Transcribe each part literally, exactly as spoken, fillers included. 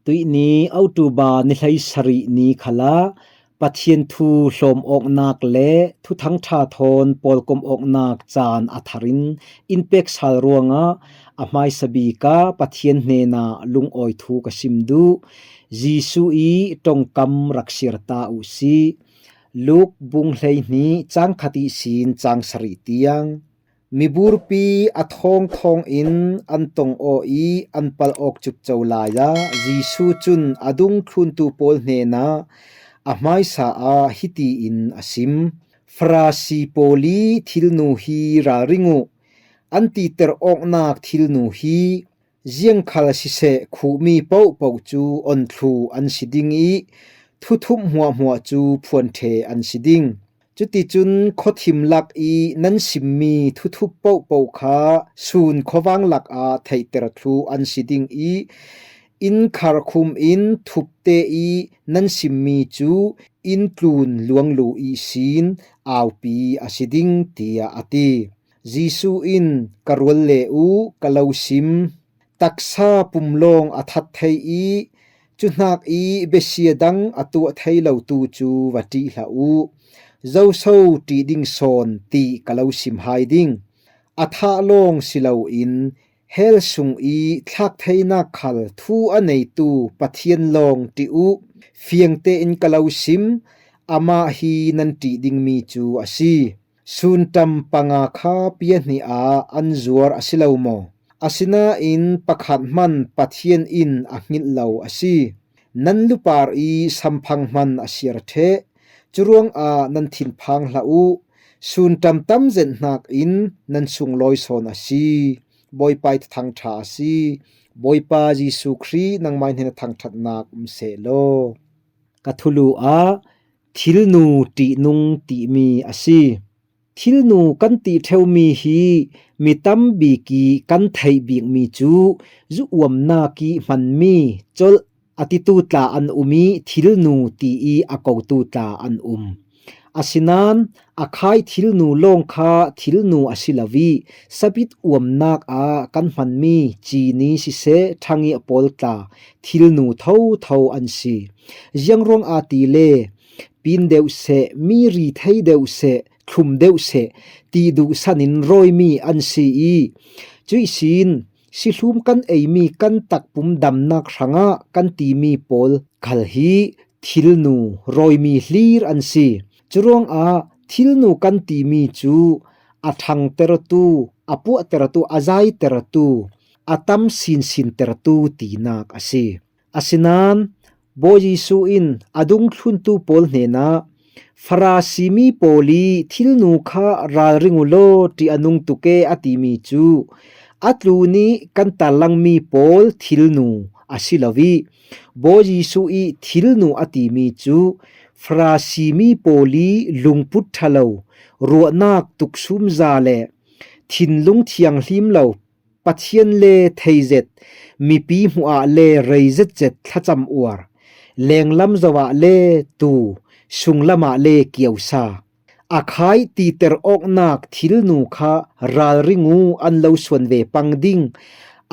Tuihni October ni hleisarih ni khalah Pathian thu hlawm awknak le Thuthang ṭha thawn pawlkom awknak caan a tharin in pek sal ruangah a hmaisa bik ah Pathian hnenah lungawi thu ka sim duh. Jesuh ih ṭongkam rak siar ta uh sih. Luke bung hleihnih cang khat ihsin cang sarih tiang. Miburpi a thawngthawng in an tong aw ih an palh awk cukco lai ah Jesuh cun a dungthluntu pawl hnenah a hmaisa ah hiti in a sim: Farasi pawl ih thilnu hi ralring uh. An titer awknak thilnu hi ziangkhal siseh khuhmi pohpoh cu onthlu an si ding ih thuthup hmuahhmuah cu phuanṭhe an si ding. Cuticun khuathim lak ih nan simmi thuthup pohpoh kha sun khuavang lakah theihter thluh an si ding ih inn kharkhum in thupte ih nan simmi cu inn tlun luanglu ihsin aupi a si ding, tiah a ti. Jesuh in, ka rual le uh, ka lo sim. Taksa pum lawng a that thei ih cuhnak ih besia dang a tuah thei lotu cu va ṭih hlah uh. Zoso ṭih ding sawn ti ka lo sim hai ding. A thah lawng si loin hell sung ih thlak theinak khal thu a neitu Pathian lawng ṭih uh. Fiang tein ka lo sim, amah hi nan ṭih dingmi cu a si. Sunṭam panga kha piahnih ah an zuar a si lo maw? Asinain pakhat hman Pathian in a hngilh lo a si. Nan lupar ih samphang hman a siar ṭheh. Curuangah nan thinphang hlah uh. Sunṭam tamzet hnakin nan sunglawi sawn a si. Bawipa ih Thuthang ṭha a si. Bawipa Jesuh Khrih nangmah ih hnen a thangṭhatnak um seh law. Ka thulu ah thilnu ṭihnung timi a si. Thilnu kan ti ṭheumi hi mi tam bik ih kan theih bikmi cu zu uamnak ih hmanmi colh a titu tla an um ih thilnu ti ih a kotu tla an um. Asinain a khai thilnu lawng kha thilnu a si lo ih sabit uamnak ah kan hmanmi cini siseh ṭhang ih a pawl tla thilnu thotho an si. Ziangruangah tile pin deuh seh, mi ri thei deuh seh, thlum deuh seh ti duhsan in rawimi an si ih cuih sin sihlum kan eimi kan takpum damnak hrangah kan timi pawl khal hi thilnu rawimi hlir an si. Curuangah thilnu kan timi cu a ṭhangtertu, a puahtertu, a zaitertu, a tam sinsintertu tinak a si. Asinain Bawi Jesuh in a dungthluntu pawl hnenah Farasi mi pawl ih thilnu kha ralring uh law ṭih a nung tuk e a timi cu a tlun ih kan tarlangmi pawl thilnu a si lo ih Bawi Jesuh ih thilnu a timi cu Farasi mi pawl ih lungput ṭha lo, ruahnak tuksumza le thinlung thianghlim lo, Pathian le theizet, mipi hmuh ah le rei zetzet thlacam uar, lenglam zoh ah le tu, sunglam ah le kiosa, a khai titer awknak thilnu kha ralring uh an lo suan ve pang ding,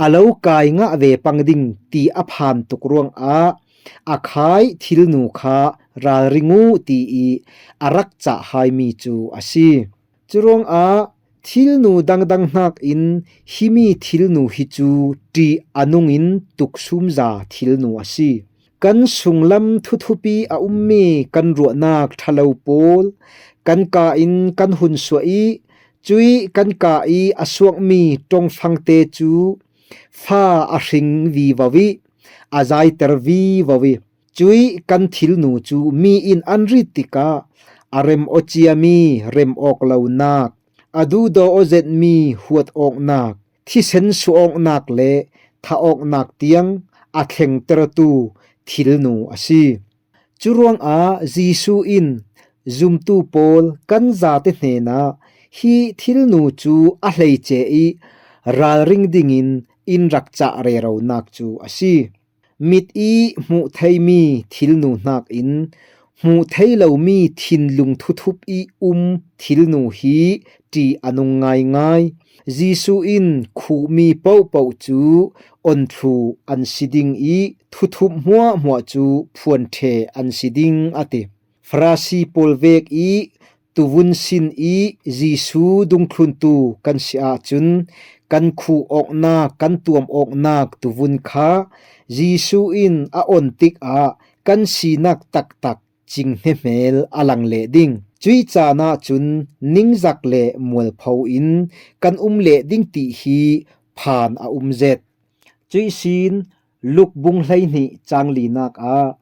a lo kai ngah ve pang ding ti a phan tuk ruangah a khai thilnu kha ralring uh ti ih a rak cah haimi cu a si. Curuangah thilnu dangdang hnakin himi thilnu hi cu ṭih a nungin tuksumza thilnu a si. Kan sunglam thuthup ih a ummi kan ruahnak ṭhalo pawl kan ka in kan hun suah ih cuih kan ka ih a suakmi ṭongfangte cu fa a hring vivo ih a zaiter vivo ih cuih kan thilnu cu mi in an rit tikah a rem aw ciami rem awk lonak, a duhdaw aw zetmi huat awknak, thisen suah awknak le thah awknak tiang a thlengtertu thilnu a si. Curuangah Jesuh in zumtu pawl kan zate hnenah hi thilnu cu a hleice ih ralring dingin in rak cah reronak cu a si. Mit ih hmuh theimi thilnu hnakin hmuh thei lomi thinlung thuthup ih um thilnu hi ṭih a nung ngaingai. Jesuh in khuhmi pohpoh cu onthlu an si ding i thuthup hmuahhmuah cu phuanṭhe an si ding a ti. Farasi pawl vek i tuvun sin i Jesuh dungthluntu kan si ahcun kan khuh awknak, kan tuam awknak tuvun kha Jesuh in a on tikah kan sinak taktak cing hnemhmel a lang leh ding. Cuih caan ahcun ningzak le mualpho in kan um leh ding ti hi phan a um zet. Cuih sin Luk bung hleihnih cang linak ah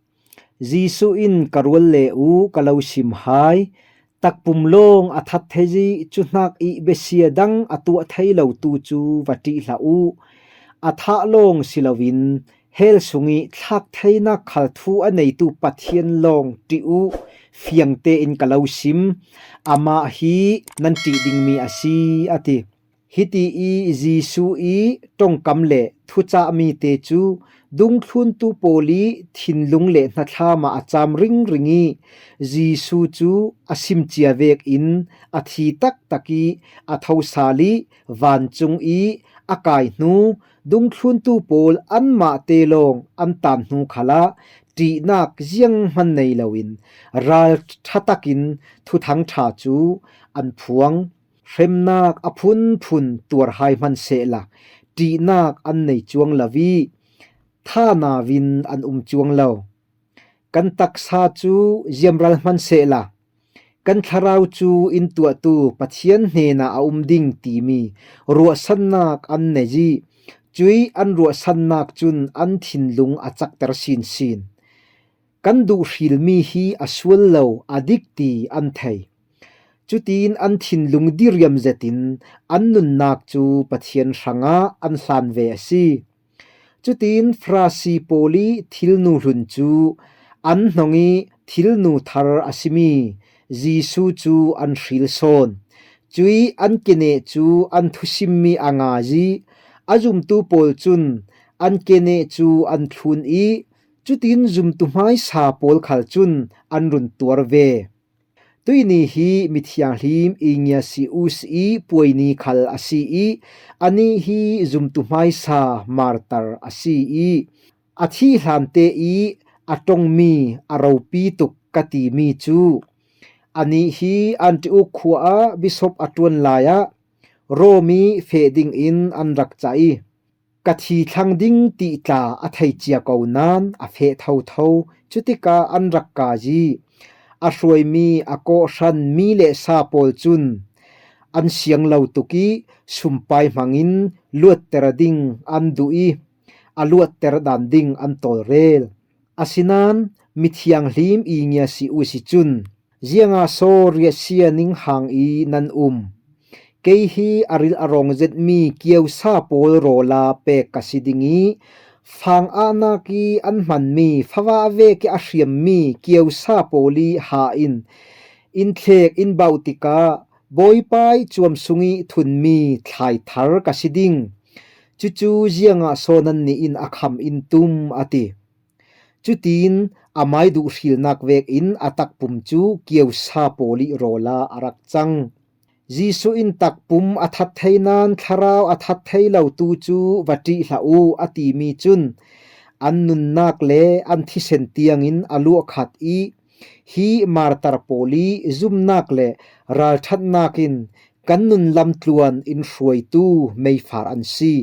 Jesuh in ka rual le u ka lo sim hai, takpum lawng a that thei i cuhnak i besia dang a tuah thei lotu cu va ṭih hlah u. A thah lawng si loin hell sung i thlak theinak khal thu a neitu Pathian lawng ṭih u, fiang tein ka lo sim. Amah hi nan ṭih dingmi a si, a ti. Hiti i Jesuh i ṭongkam le thucahmi te cu dungthluntu pawl i thinlung le hnathlam ah a cam ringring i Jesuh cu a simcia vekin a thi taktak i a thosal i vancung i a kai hnu dungthluntu pawl anmah te lawng an tan hnu khalah ṭihnak zianghman nei loin ralṭha takin Thuthang ṭha cu an phuang. Hremnak a phunphun tuar hai hmansehla ṭihnak an nei cuang lo i thanau in an um cuang lo. Kan taksa cu ziamral hmansehla kan thlarau cu in tuahtu Pathian hnenah a um ding timi ruahsannak an nei i cuih an ruahsannak cun an thinlung a cakter sinsin. Kan duh hrilmi hi a sual lo, a dik ti an thei. Cutin an thinlung diriam zetin an nunnak cu Pathian hrangah an hlan ve a si. Cutin Farasi pawl i thilnu hlun cu an hnong i thilnu thar a simi Jesuh cu an hril sawn. Cuih an keneh cu an thusimmi a ngai i a zumtu pawl cun an keneh cu an thlun i cutin zumtu hmaisa pawl khal cun an run tuar ve. Tuihni hi mithianghlim Ignatius i puaini khal a si i anih hi zumtu hmaisa martar a si i a thih hlante i a ṭongmi a ropi tuk ka timi cu anih hi Antiok khua ah bishop a ṭuan lai ah Rom i feh dingin an rak cah i ka thi thlang ding ti tla a thei cia ko nain a feh thotho. Cutikah an rak kai i a hruaimi a kawhhran mi le sa pawl cun an siang lo tuk i sumpai hmangin luatter ding an duh i a luatter dan ding an tawlrel. Asinain mithianghlim Ignatius i cun, "Ziangah so riahsia ning hang i nan um? Kei hi a ril a rawng zetmi kiosa pawl rawla pek ka si ding i fang ahnak i an hmanmi favah vek i a hriammi kiosa pawl i ha in in thlek in bauh tikah Bawipa i cuam sung i thunmi thlai thar ka si ding. Cucu ziangah so nannih in a kham in tum?" a ti. Cutin amai duhhrilnak vekin a takpum cu kiosa pawl i rawla a rak cang. Jesuh in, "Takpum a that thei nain thlarau a that thei lotu cu va ṭih hlah u," a timi cun an nunnak le an thisen tiangin a luahkhat i, "Hi martar pawl i zumnak le ralṭhatnak in kan nun lamtluan in hruaitu meifar an si."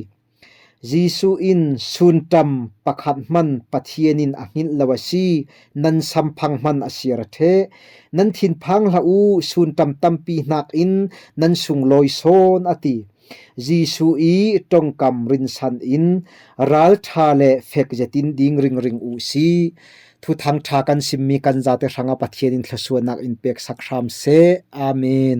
Jesuh in, "Sunṭam pakhat hman Pathian in a hngilh lo a si, nan samphang hman a siar a ṭheh. Nan thinphang hlah u, sunṭam tampi hnakin nan sunglawi sawn," a ti. Jesuh i ṭongkam rinsan in ralṭha le fek zetin ding ringring uh si. Thuthang ṭha kan simmi kan zate hrangah Pathian in thluasuahnak in peksak hram seh. Amen.